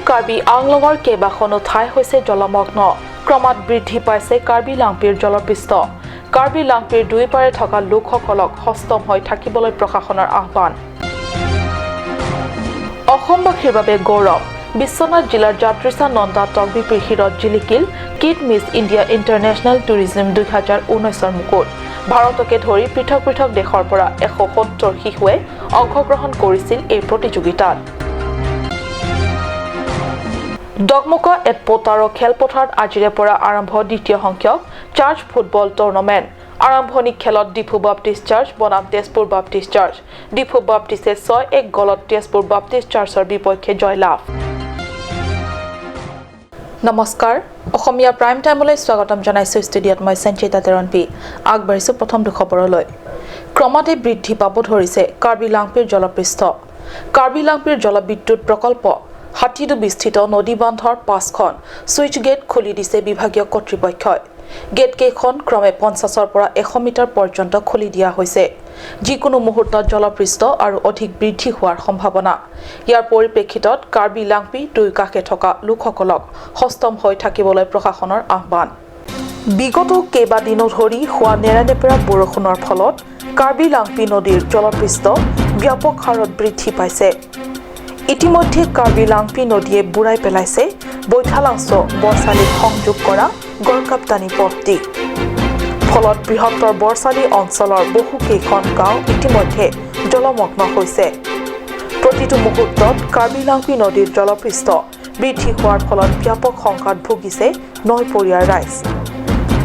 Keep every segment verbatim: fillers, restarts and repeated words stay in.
কাৰ্বি আংলঙৰ কেইবাখনো ঠাই হৈছে জলমগ্ন। ক্ৰমাৎ বৃদ্ধি পাইছে কাৰ্বি লাংপিৰ জলপৃষ্ঠ। কাৰ্বি লাংপিৰ দুই পাৰে থকা লোকসকলক সষ্টম হৈ থাকিবলৈ প্ৰশাসনৰ আহ্বান। অসমবাসীৰ বাবে গৌৰৱ। বিশ্বনাথ জিলাৰ জাদ্ৰিছা নন্দা টকবিপিৰ শিৰত জিলিকিল kid Miss India international tourism দুই হাজাৰ ঊনৈশৰ মুকুট। ভাৰতকে ধৰি পৃথক পৃথক দেশৰ পৰা এশ সত্তৰ শিশুৱে অংশগ্ৰহণ কৰিছিল এই প্ৰতিযোগিতাত। ডকমকা এট পটাৰ খেলপথাৰত আজিৰে পৰা আৰম্ভ দ্বিতীয় সংখ্যক চাৰ্চ ফুটবল টুৰ্ণামেণ্ট। আৰম্ভণি খেলত ডিফু বাপ্টিষ্ট চাৰ্চ বনাম তেজপুৰ বাপ্টিষ্ট চাৰ্চ। ডিফু বাপ্টিষ্টে ছয় এক গলত তেজপুৰ বাপ্টিষ্ট চাৰ্চৰ বিপক্ষে জয়লাভ। নমস্কাৰ, অসমীয়া প্ৰাইম টাইমলৈ স্বাগতম জনাইছো। ষ্টুডিঅ'ত মই সঞ্চিতা তেৰণপি। আগবাঢ়িছো প্ৰথমটো খবৰলৈ। ক্ৰমাতে বৃদ্ধি পাব ধৰিছে কাৰ্বি লাংপিৰ জলপৃষ্ঠ। কাৰ্বি লাংপিৰ জলবিদ্যুৎ প্ৰকল্প হাতীডুবিস্থিত নদী বান্ধৰ পাঁচখন ছুইচ গেট খুলি দিছে বিভাগীয় কৰ্তৃপক্ষই। গেটকেইখন ক্ৰমে পঞ্চাশৰ পৰা এশ মিটাৰ পৰ্যন্ত খুলি দিয়া হৈছে। যিকোনো মুহূৰ্তত জলপৃষ্ঠ আৰু অধিক বৃদ্ধি হোৱাৰ সম্ভাৱনা। ইয়াৰ পৰিপ্ৰেক্ষিতত কাৰ্বি লাংপি দুই কাষে থকা লোকসকলক সষ্টম হৈ থাকিবলৈ প্ৰশাসনৰ আহ্বান। বিগত কেইবাদিনো ধৰি হোৱা নেৰানেপেৰা বৰষুণৰ ফলত কাৰ্বি লাংপি নদীৰ জলপৃষ্ঠ ব্যাপক হাৰত বৃদ্ধি পাইছে। ইতিমধ্যে কাৰ্বি লাংপি নদীয়ে বুৰাই পেলাইছে বৈঠালাংচ' বৰচালিক সংযোগ কৰা গড়কাপ্তানি পথটি। ফলত বৃহত্তৰ বৰচালি অঞ্চলৰ বহুকেইখন গাঁও ইতিমধ্যে জলমগ্ন হৈছে। প্ৰতিটো মুহূৰ্তত কাৰ্বি লাংপি নদীৰ জলপৃষ্ঠ বৃদ্ধি হোৱাৰ ফলত ব্যাপক শংকাত ভুগিছে নৈপৰীয়াৰ ৰাইজ।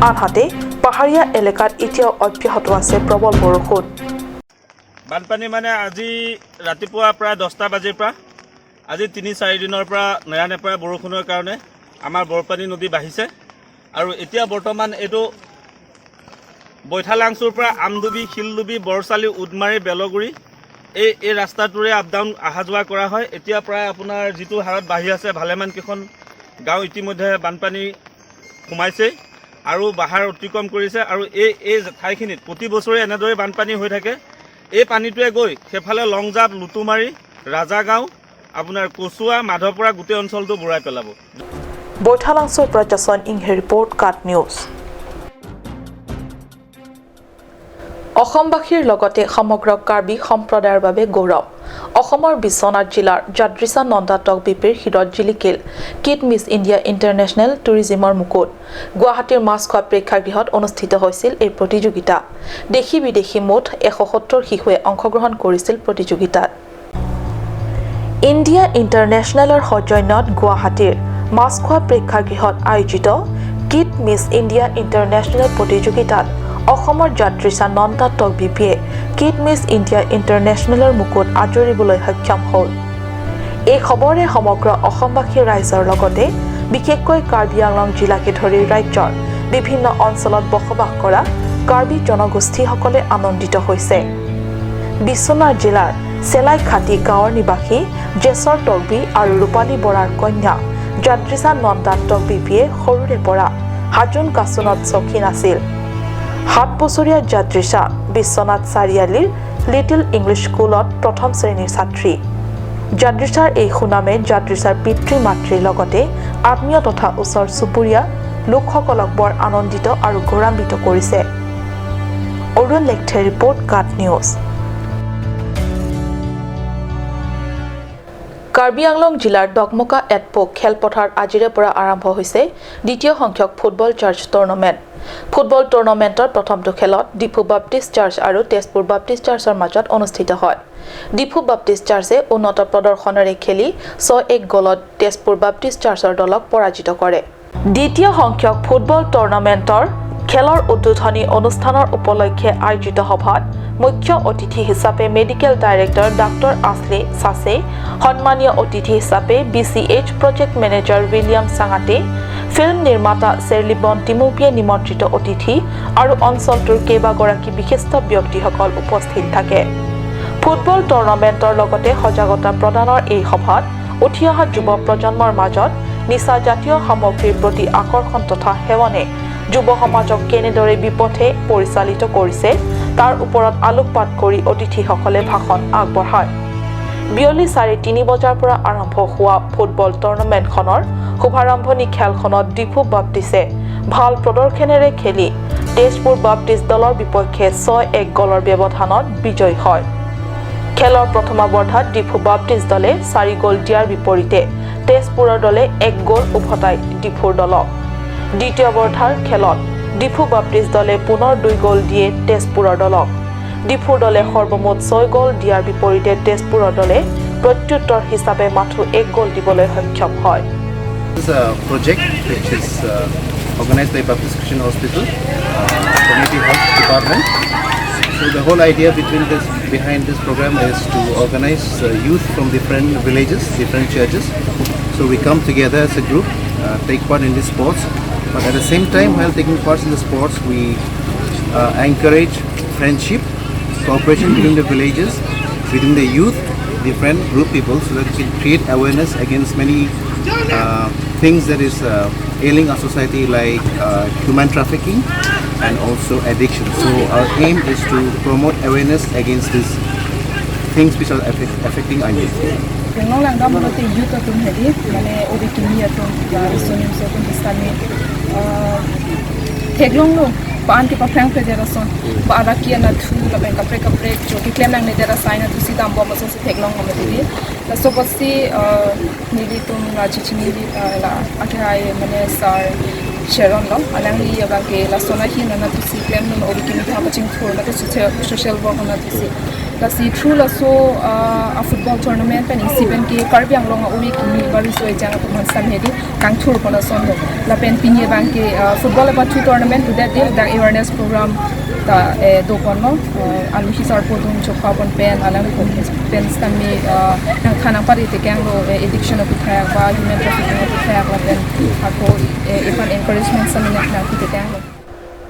আনহাতে পাহাৰীয়া এলেকাত এতিয়াও অব্যাহত আছে প্ৰবল বৰষুণ। বানপানী মানে আজি ৰাতিপুৱা প্ৰায় দহটা বাজিৰ পৰা আজি তিনি চাৰি দিনৰ পৰা নেৰানেপেৰা বৰষুণৰ কাৰণে আমাৰ বৰপানী নদী বাঢ়িছে আৰু এতিয়া বৰ্তমান এইটো বৈঠালাংচুৰ পৰা আমডুবি, শিলডুবি, বৰচালি, উদমাৰী, বেলগুৰি এই এই ৰাস্তাটোৰে আপ ডাউন অহা যোৱা কৰা হয়। এতিয়া প্ৰায় আপোনাৰ যিটো হাৰত বাঢ়ি আছে, ভালেমান কেইখন গাঁও ইতিমধ্যে বানপানী সোমাইছেই আৰু বাহাৰ অতিক্ৰম কৰিছে আৰু এই এই ঠাইখিনিত প্ৰতি বছৰে এনেদৰে বানপানী হৈ থাকে। এই পানীটোৱে গৈ সেইফালে লংজাপ, লুটুমাৰী, ৰাজাগাঁও, আপোনাৰ কচুৱা, মাধৱপুৰা গোটেই অঞ্চলটো বুৰাই পেলাব। বৈঠালাংচুৰ পৰা জাচন ইংহে ৰিপৰ্ট, কাট নিউজ। অসমবাসীৰ লগতে সমগ্ৰ কাৰ্বি সম্প্ৰদায়ৰ বাবে গৌৰৱ। অসমৰ বিশ্বনাথ জিলাৰ জাদ্ৰিছা নন্দা টকবিপিৰ শিৰত জিলিকিল কিড মিছ ইণ্ডিয়া ইণ্টাৰনেশ্যনেল টুৰিজিমৰ মুকুট। গুৱাহাটীৰ মাছখোৱা প্ৰেক্ষাগৃহত অনুষ্ঠিত হৈছিল এই প্ৰতিযোগিতা। দেশী বিদেশী মুঠ এশ সত্তৰ শিশুৱে অংশগ্ৰহণ কৰিছিল প্ৰতিযোগিতাত। ইণ্ডিয়া ইণ্টাৰনেশ্যনেলৰ সৌজন্যত গুৱাহাটীৰ মাছখোৱা প্ৰেক্ষাগৃহত আয়োজিত কিড মিছ ইণ্ডিয়া ইণ্টাৰনেশ্যনেল প্ৰতিযোগিতাত অসমৰ জাদ্ৰিছা নন্দা টকবিপিয়ে কিড মিছ ইণ্ডিয়া ইণ্টাৰনেশ্যনেলৰ মুকুট আঁজুৰিবলৈ সক্ষম হ'ল। এই খবৰে সমগ্ৰ অসমবাসী ৰাইজৰ লগতে বিশেষকৈ কাৰ্বি আংলং জিলাকে ধৰি ৰাজ্যৰ বিভিন্ন অঞ্চলত বসবাস কৰা কাৰ্বি জনগোষ্ঠীসকলে আনন্দিত হৈছে। বিশ্বনাথ জিলাৰ চেলাইখাটি গাঁৱৰ নিবাসী জেছৰ টকবি আৰু ৰূপালী বৰাৰ কন্যা জাদ্ৰিছা নন্দা টকবিপিয়ে সৰুৰে পৰা হাজোন কাচোনত চখীন আছিল। সাত বছৰীয়া জাদ্ৰিছা বিশ্বনাথ চাৰিআলিৰ লিটিল ইংলিছ স্কুলত প্ৰথম শ্ৰেণীৰ ছাত্ৰী। জাদ্ৰিছাৰ এই সুনামে জাদ্ৰিছাৰ পিতৃ মাতৃৰ লগতে আত্মীয় তথা ওচৰ চুবুৰীয়া লোকসকলক বৰ আনন্দিত আৰু গৌৰৱান্বিত কৰিছে। অৰুণ লেকথেৰ ৰিপৰ্ট, কাট নিউজ। কাৰ্বি আংলং জিলাৰ ডকমকা এটপক খেলপথাৰত আজিৰে পৰা আৰম্ভ হৈছে দ্বিতীয় সংখ্যক ফুটবল চাৰ্চ টুৰ্ণামেণ্ট। ফুটবল টুৰ্ণামেণ্টৰ প্ৰথমটো খেলত ডিফু বাপ্টিষ্ট চাৰ্চ আৰু তেজপুৰ বাপ্টিষ্ট চাৰ্চৰ মাজত অনুষ্ঠিত হয়। ডিফু বাপ্টিষ্ট চাৰ্চে উন্নত প্ৰদৰ্শনেৰে খেলি ছয় এক গ'লত তেজপুৰ বাপ্টিষ্ট চাৰ্চৰ দলক পৰাজিত কৰে। দ্বিতীয় সংখ্যক ফুটবল টুৰ্ণামেণ্টৰ খেলৰ উদ্বোধনী অনুষ্ঠানৰ উপলক্ষে আয়োজিত সভাত মুখ্য অতিথি হিচাপে মেডিকেল ডাইৰেক্টৰ ডাক্তৰ আছলি চাচে, সন্মানীয় অতিথি হিচাপে B C H project manager William চাঙাতে, ফিল্ম নিৰ্মাতা চেৰ্লিবন টিমুপিয়ে নিমন্ত্ৰিত অতিথি আৰু অঞ্চলটোৰ কেইবাগৰাকী বিশিষ্ট ব্যক্তিসকল উপস্থিত থাকে। ফুটবল টুৰ্ণামেণ্টৰ লগতে সজাগতা প্ৰদানৰ এই সভাত উঠি অহা যুৱ প্ৰজন্মৰ মাজত নিচাজাতীয় সামগ্ৰীৰ প্ৰতি আকৰ্ষণ তথা সেৱনে যুৱ সমাজক কেনেদৰে বিপথে পৰিচালিত কৰিছে, তাৰ ওপৰত আলোকপাত কৰি অতিথিসকলে ভাষণ আগবঢ়ায়। বিয়লি চাৰে তিনি বজাৰ পৰা আৰম্ভ হোৱা ফুটবল টুৰ্ণামেণ্টখনৰ শুভাৰম্ভণি খেলখনত ডিফু বাপ্তিছে ভাল প্ৰদৰ্শনেৰে খেলি তেজপুৰ বাপ্তিছ দলৰ বিপক্ষে ছয় এক গ'লৰ ব্যৱধানত বিজয়ী হয়। খেলৰ প্ৰথমাৰ্ধত ডিফু বাপ্তিছ দলে চাৰি গ'ল দিয়াৰ বিপৰীতে তেজপুৰৰ দলে এক গ'ল উভতাই ডিফুৰ দলক। দ্বিতীয়াৰ্ধৰ খেলত ডিফু বাপ্তিছ দলে পুনৰ দুই গ'ল দিয়ে তেজপুৰৰ দলক। ডিফুৰ দলে সৰ্বমুঠ ছয় গ'ল দিয়াৰ বিপৰীতে তেজপুৰৰ দলে প্ৰত্যুত্তৰ হিচাপে মাথো এক গ'ল দিবলৈ সক্ষম হয়। This is a project which is uh, organized by Baptist Christian Hospital, uh, Community Health Department. So the whole idea between this, behind this program is to organize uh, youth from different villages, different churches. So we come together as a group, uh, take part in these sports, but at the same time, while taking part in the sports, we uh, encourage friendship, cooperation between the villages, between the youth, different group people, so that we can create awareness against many uh, things that is uh, ailing our society, like uh, human trafficking and also addiction. So our aim is to promote awareness against these things which are affect, affecting our youth. Penglong langdam pulote youth atum hedi, mane ove kimi atum, ya, isonim so atum bistami, uh, theklonglo, pa-an kepaphrang phe dera ason, ba araki anatthu, lapen kaprek kaprek, jo keklem nangne dera asai anatthu si dambom ason si theklonglo mati di. Laso apotsi, uh, nelitum la chichini, uh, la akhai mane sir Sharon lo, alangli abangke lason ahin anatthu si klemdun ove kimi aphan kachingthur mate social, social work anatthu si. Lasi through laso, uh, a football tournament pen isi pen ke Karbi Anglong a ove kimi bariso ejang atum aphan sitame hedi kangthur pon ason lo. Lapen pini abangke, uh, football apathu tournament pudet dei dak awareness program ta, eh, do ponlo, uh, aluhi sarpo atum chokha pon pen, alangli pen sitame, uh, nangthan nangpari tekanglo, eh, addiction aphuthak ba human trafficking aphuthak lapen ako, eh, ephan encouragement sitame nangpi tekanglo.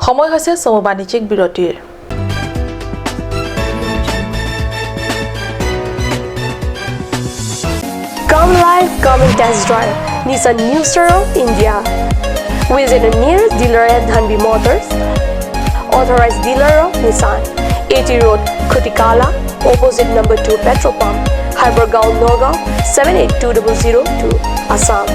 সময় হৈছে চমু বাণিজ্যিক বিৰতিৰ। Come live, come and test drive Nissan New Star of India. Visit a nearest dealer at Dhanvi Motors, authorized dealer of Nissan, A T Road, Khutikala, opposite number two petrol pump, Hypergaon, Nagaon, seven eight two double zero two, Assam.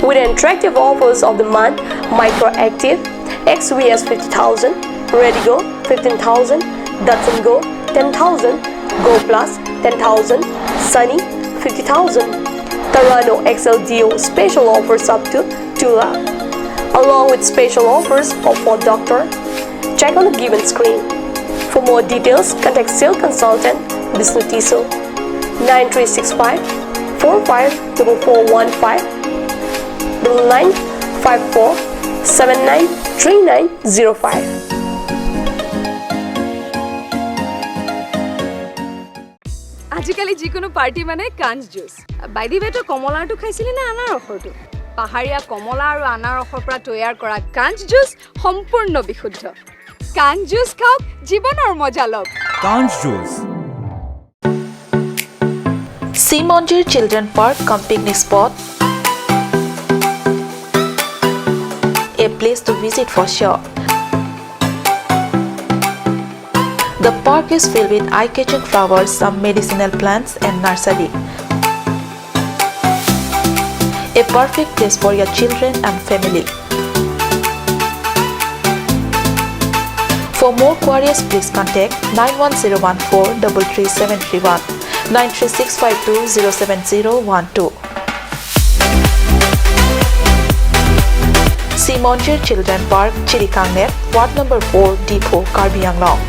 With attractive offers of the month, Micra Active, X V S fifty thousand, Redigo fifteen thousand, Datsun Go ten thousand, Go Plus ten thousand, Sunny fifty thousand, Terrano X L D O special offers up to two lakh, along with special offers of Ford Doctor. Check on the given screen. For more details, contact sales consultant Bisnu Tisso, nine three six five four five double four one five, double nine five four seven nine three nine zero five. আজিকালি যিকোনো পাৰ্টি মানে কাঞ্চ juice. By the ৱে, তই কমলাৰটো খাইছিলি নে আনাৰসৰটো? পাহাৰীয়া কমলা আৰু আনাৰসৰ পৰা তৈয়াৰ কৰা কাঞ্চ জুচ সম্পূৰ্ণ বিশুদ্ধ। কাঞ্চ জুচ খাওক, জীৱনৰ মজা লওক। Kanch Juice. Sea Monjir Children Park cum picnic spot, a place to visit for sure. The park is filled with eye-catching flowers, some medicinal plants and nursery. A perfect place for your children and family. For more queries, please contact nine one zero one four double three seven three one, nine three six five two zero seven zero one two. Sea Monjir Children Park, Chirikangnep, Ward number four, Diphu, Karbi Anglong.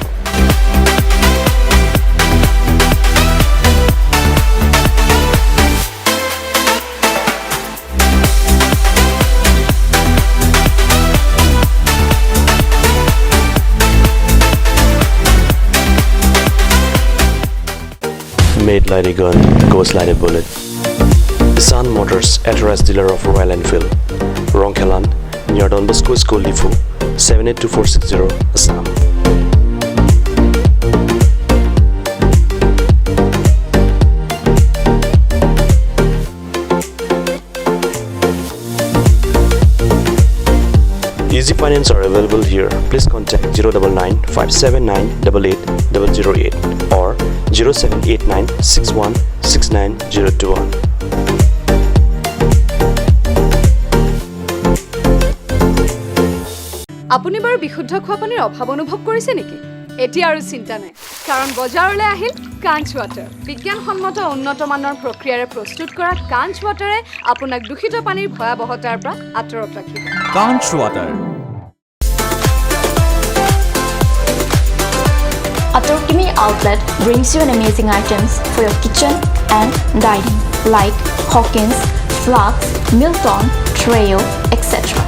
Made like a gun, goes like a bullet. Sun Motors, authorized dealer of Royal Enfield. Rongkhelan, near Don Bosco School, Diphu, seven eight two four six zero, Assam. Easy Finance are available here. Please contact zero double nine five seven nine double eight double zero eight or zero seven eight nine six one six nine zero two one. আপুনি বাৰু বিশুদ্ধ খোৱা পানীৰ অভাৱ অনুভৱ কৰিছে নেকি? এতিয়া আৰু চিন্তা নাই, কাৰণ বজাৰলৈ আহিল কাঞ্চ ৱাটাৰ। বিজ্ঞানসন্মত উন্নত মানৰ প্ৰক্ৰিয়াৰে প্ৰস্তুত কৰা কাঞ্চ ৱাটাৰে আপোনাক দূষিত পানীৰ ভয়াৱহতাৰ পৰা আঁতৰত ৰাখিব। Kanch Water. Atorkimi Outlet brings you an amazing items for your kitchen and dining, like Hawkins, flasks, Milton, Treo, et cetera.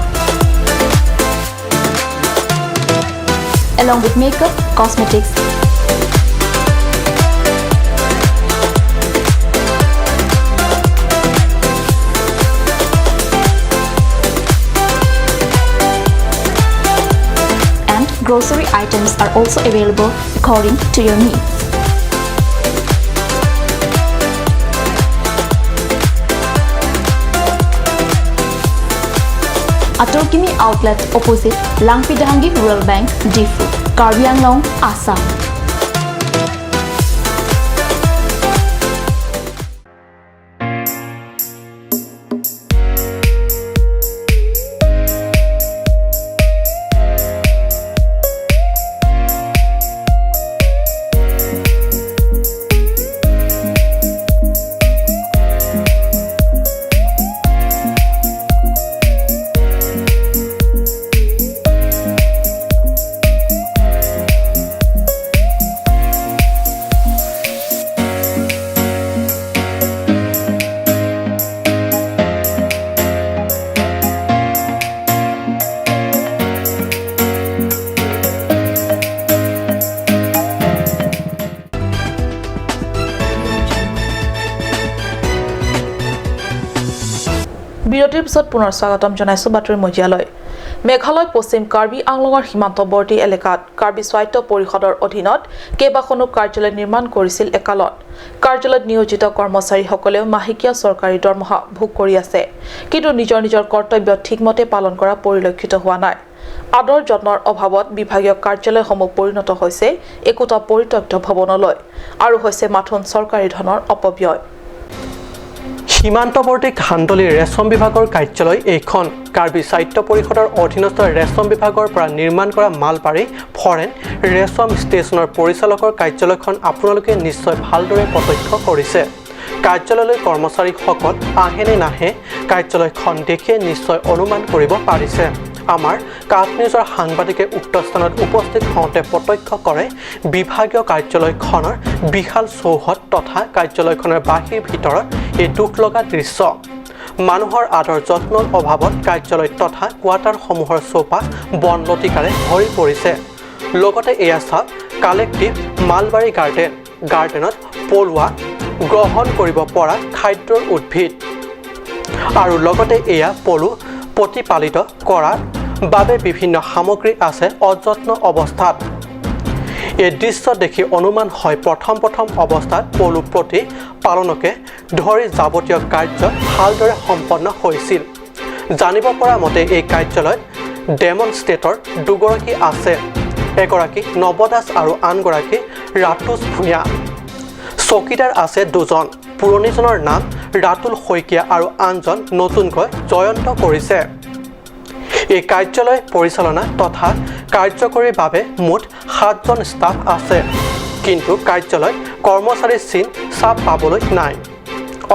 Along with makeup, cosmetics, and grocery items are also available according to your needs. Atorkimi Outlet, opposite Langpi Dahangi Rural Bank, Diphu, Karbi Anglong, Assam. বিৰতিৰ পিছত পুনৰ স্বাগতম জনাইছো বাতৰি মজিয়ালৈ। মেঘালয় পশ্চিম কাৰ্বি আংলঙৰ সীমান্তৱৰ্তী এলেকাত কাৰ্বি স্বায়ত্ত পৰিষদৰ অধীনত কেইবাখনো কাৰ্যালয় নিৰ্মাণ কৰিছিল একালত। কাৰ্যালয়ত নিয়োজিত কৰ্মচাৰীসকলেও মাহেকীয়া চৰকাৰী দৰমহা ভোগ কৰি আছে, কিন্তু নিজৰ নিজৰ কৰ্তব্য ঠিকমতে পালন কৰা পৰিলক্ষিত হোৱা নাই। আদৰ যত্নৰ অভাৱত বিভাগীয় কাৰ্যালয়সমূহ পৰিণত হৈছে একোটা পৰিত্যক্ত ভৱনলৈ আৰু হৈছে মাথোন চৰকাৰী ধনৰ অপব্যয়। সীমান্তৱৰ্তী খান্দলি ৰেচম বিভাগৰ কাৰ্যালয় এইখন। কাৰ্বি স্বায়ত্ত পৰিষদৰ অধীনস্থ ৰেচম বিভাগৰ পৰা নিৰ্মাণ কৰা মালবাৰী ফৰেন ৰেচম ষ্টেচনৰ পৰিচালকৰ কাৰ্যালয়খন আপোনালোকে নিশ্চয় ভালদৰে প্ৰত্যক্ষ কৰিছে। কাৰ্যালয়লৈ কৰ্মচাৰীসকল আহেনে নাহে, কাৰ্যালয়খন দেখিয়ে নিশ্চয় অনুমান কৰিব পাৰিছে। আমাৰ কাট নিউজৰ সাংবাদিকে উক্ত স্থানত উপস্থিত হওঁতে প্ৰত্যক্ষ কৰে বিভাগীয় কাৰ্যালয়খনৰ বিশাল চৌহদ তথা কাৰ্যালয়খনৰ বাহিৰ ভিতৰত এই দুখ লগা দৃশ্য। মানুহৰ আদৰ যত্নৰ অভাৱত কাৰ্যালয় তথা কোৱাৰ্টাৰসমূহৰ চৌপাশ বন লতিকাৰে ভৰি পৰিছে। লগতে এয়া চাওক, কালেক্টিভ মালবাৰী গাৰ্ডেন। গাৰ্ডেনত পলুৱা গ্ৰহণ কৰিব পৰা খাদ্যৰ উদ্ভিদ আৰু লগতে এয়া পলু প্ৰতিপালিত কৰাৰ বাবে বিভিন্ন সামগ্ৰী আছে অযত্ন অৱস্থাত। এই দৃশ্য দেখি অনুমান হয় প্ৰথম প্ৰথম অৱস্থাত পলু প্ৰতি পালনকে ধৰি যাৱতীয় কাৰ্য ভালদৰে সম্পন্ন হৈছিল। জানিব পৰা মতে এই কাৰ্যালয়ত ডেমনষ্ট্ৰেটৰ দুগৰাকী আছে, এগৰাকী নৱ দাস আৰু আনগৰাকী ৰাতুজ ভূঞা। চকীদাৰ আছে দুজন, পুৰণিজনৰ নাম ৰাতুল শইকীয়া আৰু আনজন নতুনকৈ জয়ন্ত কৰিছে। এই কাৰ্যালয় পৰিচালনা তথা কাৰ্যকৰীৰ বাবে মুঠ সাতজন ষ্টাফ আছে, কিন্তু কাৰ্যালয়ত কৰ্মচাৰী চিন চাপ পাবলৈ নাই।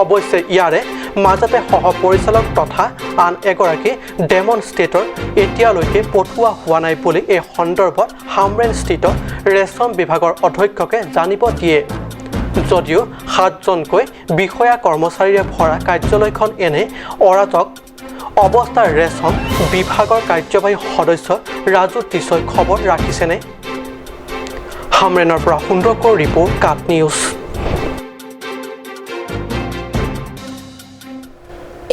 অৱশ্যে ইয়াৰে মাজতে সহ পৰিচালক তথা আন এগৰাকী ডেমনষ্ট্ৰেটৰ এতিয়ালৈকে পঠোৱা হোৱা নাই বুলি এই সন্দৰ্ভত হামৰেণস্থিত ৰেচম বিভাগৰ অধ্যক্ষকে জানিব দিয়ে। যদিও সাতজনকৈ বিষয়া কৰ্মচাৰীৰে ভৰা কাৰ্যালয়খন এনে অৰাজক অৱস্থাৰ ৰেচম বিভাগৰ কাৰ্যবাহী সদস্য ৰাজু টিছই খবৰ ৰাখিছেনে? হামৰেণৰ পৰা সুন্দৰকৈ ৰিপৰ্ট, কাট নিউজ।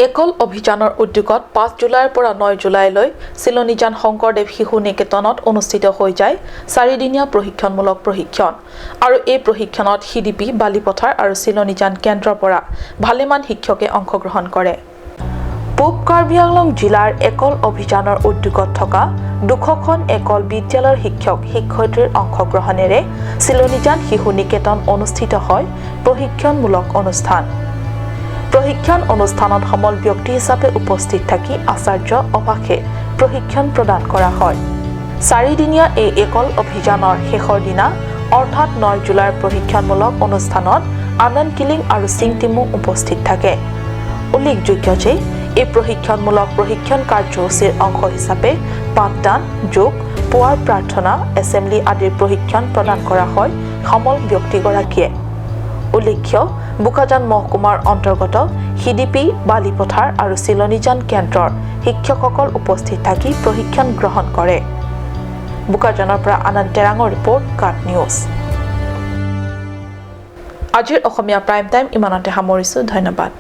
একল অভিযানৰ উদ্যোগত পাঁচ জুলাইৰ পৰা ন জুলাইলৈ চিলনীজান শংকৰদেৱ শিশু নিকেতনত অনুষ্ঠিত হৈ যায় চাৰিদিনীয়া প্ৰশিক্ষণমূলক প্ৰশিক্ষণ। আৰু এই প্ৰশিক্ষণত সিডিপি, বালিপথাৰ আৰু চিলনীজান কেন্দ্ৰৰ পৰা ভালেমান শিক্ষকে অংশগ্ৰহণ কৰে। পূব কাৰ্বি আংলং জিলাৰ একল অভিযানৰ উদ্যোগত থকা দুশখন একল বিদ্যালয়ৰ শিক্ষক শিক্ষয়িত্ৰীৰ অংশগ্ৰহণেৰে চিলনীজান শিশু নিকেতন অনুষ্ঠিত হয় প্ৰশিক্ষণমূলক অনুষ্ঠান। প্ৰশিক্ষণ অনুষ্ঠানত সমল ব্যক্তি হিচাপে উপস্থিত থাকি আচাৰ্য অভাসে প্ৰশিক্ষণ প্ৰদান কৰা হয়। চাৰিদিনীয়া এই একল অভিযানৰ শেষৰ দিনা অৰ্থাৎ ন জুলাইৰ প্ৰশিক্ষণমূলক অনুষ্ঠানত আনন্দ কিলিং আৰু চিং টিমু উপস্থিত থাকে। উল্লেখযোগ্য যে এই প্ৰশিক্ষণমূলক প্ৰশিক্ষণ কাৰ্যসূচীৰ অংশ হিচাপে পাঠদান, যোগ, পুৱাৰ প্ৰাৰ্থনা, এছেম্বলি আদিৰ প্ৰশিক্ষণ প্ৰদান কৰা হয় সমল ব্যক্তিগৰাকীয়ে। উল্লেখ্য, বোকাজান মহকুমাৰ অন্তৰ্গত সিডিপি, বালিপথাৰ আৰু চিলনীজান কেন্দ্ৰৰ শিক্ষকসকল উপস্থিত থাকি প্ৰশিক্ষণ গ্ৰহণ কৰে। বোকাজানৰ পৰা আনন্দ তেৰাঙৰ ৰিপৰ্ট, কাট নিউজ। আজিৰ অসমীয়া প্ৰাইম টাইম ইমানতে সামৰিছো। ধন্যবাদ।